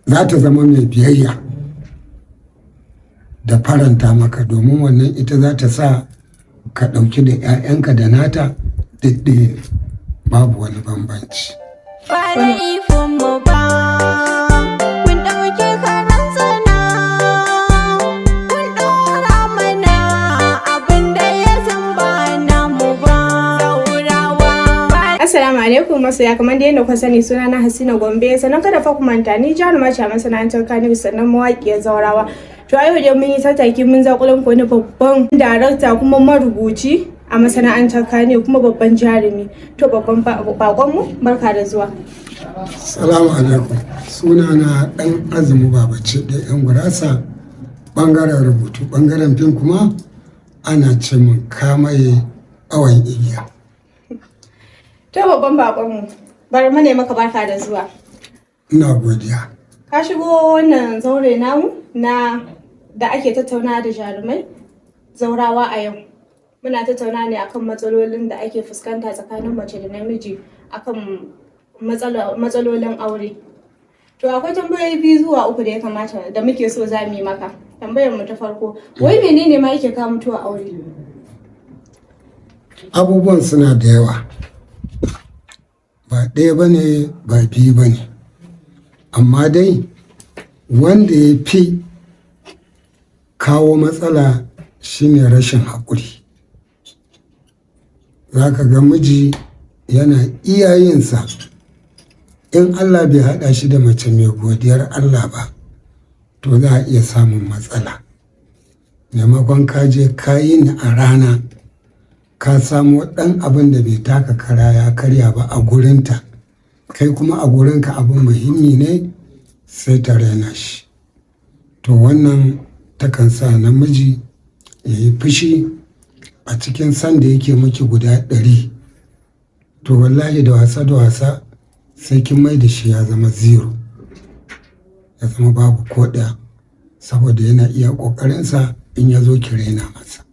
Za ta zama mai biyayya da faranta maka, domin wannan ita za ta sa ka ɗauki da 'ya'yanka da nata duk ɗaya ne, babu wani bambanci. Ba laifinmu ba, kun ɗauki karan tsana, kun ɗora mana abin da ya zan ba namu ba. Zaurawa ba. Assalamu alaikum masoya, kamar da yadda kuka sani, suna na Hasina Gombe. Sannan kada fa ku manta, ni jaruma ce a masana'antar Kano, sannan mawaƙiyar zaurawa. To, a yau dai mun yi tattaki, mun zaƙulo muku wani babban darakta kuma marubuci a masana'antar Kano, kuma babban jarumi. To, babban bakon mu, barka da zuwa. Salamu alaikum. Sunana Ɗan Azumi Babace da 'yan gurasa, ɓangaren rubutu, ɓangaren fim kuma ana ce mun Kamaye Awon Igiya. To, babban bakon mu, bari mu ne maka barka da zuwa. Ina godiya. Ka shigo wannan zaure namu na da ake tattauna da jarumai zaurawa. A yau muna tattauna ne akan matsalolin da ake fuskanta tsakanin mace da namiji, akan matsalolin aure. To, akwai tambayoyi biyu zuwa uku da ya kamata da muke so za mu yi maka. Tambayar mu ta farko, wai menene ma yake kawo mutuwa aure? Abubuwan suna da yawa, ba ɗaya ba ne, ba biyu ba ne, amma dai wanda ya fi kawo matsala shine rashin haƙuri. Za ka ga miji yana iyayensa, in Allah bai haɗa shi da mace mai godiyar Allah ba, to za a iya samun matsala. Maimakon ka je ka yi ni a rana, ka samo ɗan abin da bai taka kara ya karya ba a gurinta, kai kuma a gurinka abin muhimmi ne, sai ta raina shi. To, wannan takan sa namiji ya yi fushi a cikin sanda yake miki guda 100. To, wallahi da wasa da wasa sai kin mai da shi ya zama zero, ya zama babu ko ɗaya, saboda yana iya ƙoƙarinsa, in ya zo ki raina masa.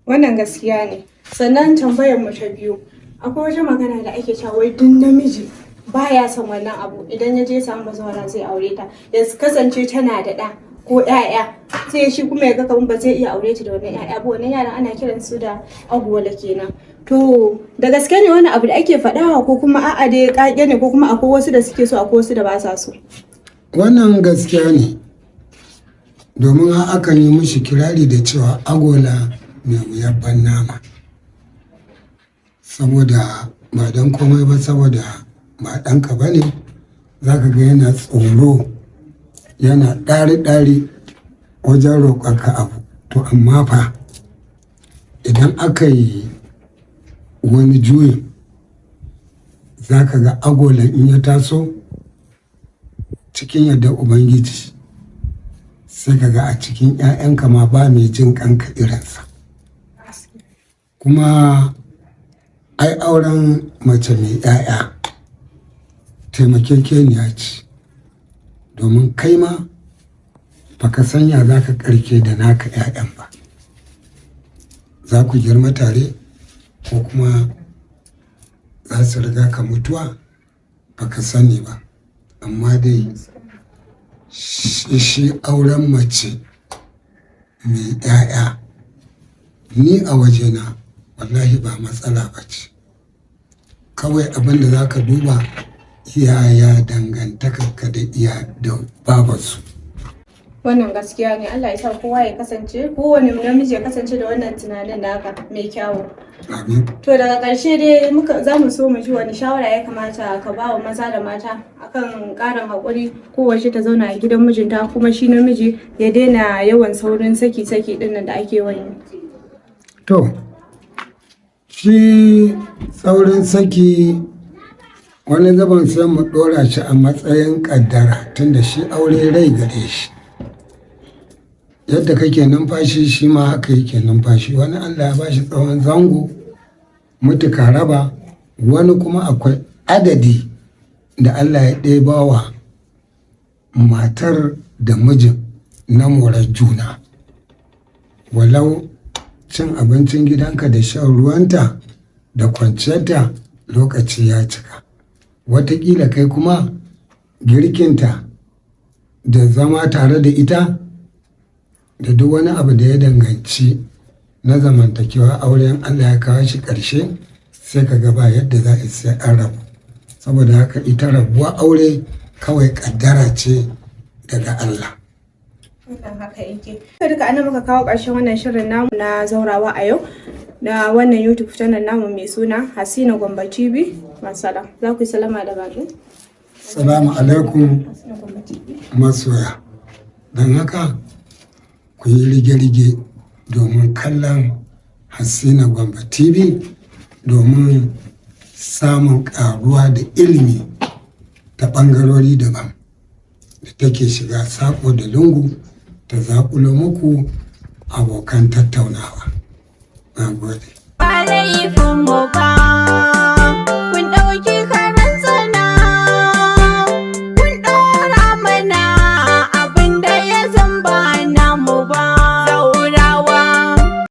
Wannan gaskiya ne. Sannan tambayar mu ta biyu, akwai wata magana da ake cewa wai duk namiji baya son wannan abu, idan ya je samu bazawara zai aure ta, ya kasance tana da ɗa ko ƴaƴa, sai shi kuma ya ga kamar ba zai iya aure ta da wannan ƴaƴa ba. Wannan yaran ana kiran su da agola kenan. To, da gaske ne wani abu da ake faɗa, ko kuma a'a dai ƙage ne, ko kuma akwai wasu da suke so, akwai wasu da ba sa so? Wannan gaskiya ne, domin akan yi mishi kirari da cewa agola mai wuyar ban nama, saboda ba don komai ba, saboda ba ɗanka ba ne. Za ka ga yana tsoro, yana ɗari-ɗari wajen roƙonka abu. To, amma fa idan aka yi wani juyin, za ka ga agolan in ya taso cikin yardar Ubangiji, sai ka ga a cikin 'ya'yanka ma ba mai jin ƙanka irinsa. Kuma ai auren mace mai 'ya'ya taimakekeniya ce, domin kai ma baka sanya za ka karke da naka 'ya'yan ba, za ku girma tare ko kuma za su riga ka mutuwa, baka sani ba. Amma dai shi auren mace mai 'ya'ya, ni a wajena wallahi ba matsala ba ce. Kawai abin da za ka duba, yaya dangantakarka da iya da babarsu. Wannan gaskiya ne. Allah ya sa kowa ya kasance, kowane namiji ya kasance da wannan tunanin naka mai kyawu. Amin. To, daga ƙarshe dai muka za mu so mu ji wani shawara ya kamata ka ba wa maza da mata akan ƙarin haƙuri, kowace ta zauna a gidan mijinta, kuma shi namiji ya daina yawan saurin saki saki ɗin nan da ake yawan yi. To, shi saurin saki, wani zaban sai mu ɗora shi a matsayin ƙaddara, tunda shi aure rai gare shi. Yadda kake numfashi, shi ma haka yake numfashi. Wani Allah ya ba shi tsawon zango, mutu ka raba, wani kuma akwai adadi da Allah ya ɗeba wa matar da mijin na morar juna. Walau cin abincin gidanka da shan ruwanta da kwanciyarta, lokaci ya cika. Wataƙila kai kuma girkinta Da zama tare da ita da duk wani abu da ya danganci na zamantakewa auren, Allah ya kawo shi ƙarshe, sai ka ga ba yadda za a sai an rabu. Saboda haka ita rabuwa aure kawai ƙaddara ce daga Allah. Wannan haka yake. Duka duka anan muka kawo ƙarshen wannan shirin namu na Zaurawa a Yau na wannan YouTube channel namu mai suna Hasina Gombe TV. Masala. Za ku yi salama da baƙi? Salamu alaikum. Hasina Gombe TV. Masoya, don haka ku yi rige-rige domin kallon Hasina Gombe TV domin samun ƙaruwa da ilimi ta ɓangarori daban da take shiga saƙo da lungu ta zaƙulo muku abokan tattaunawa. Na gode. Ba laifinmu ba.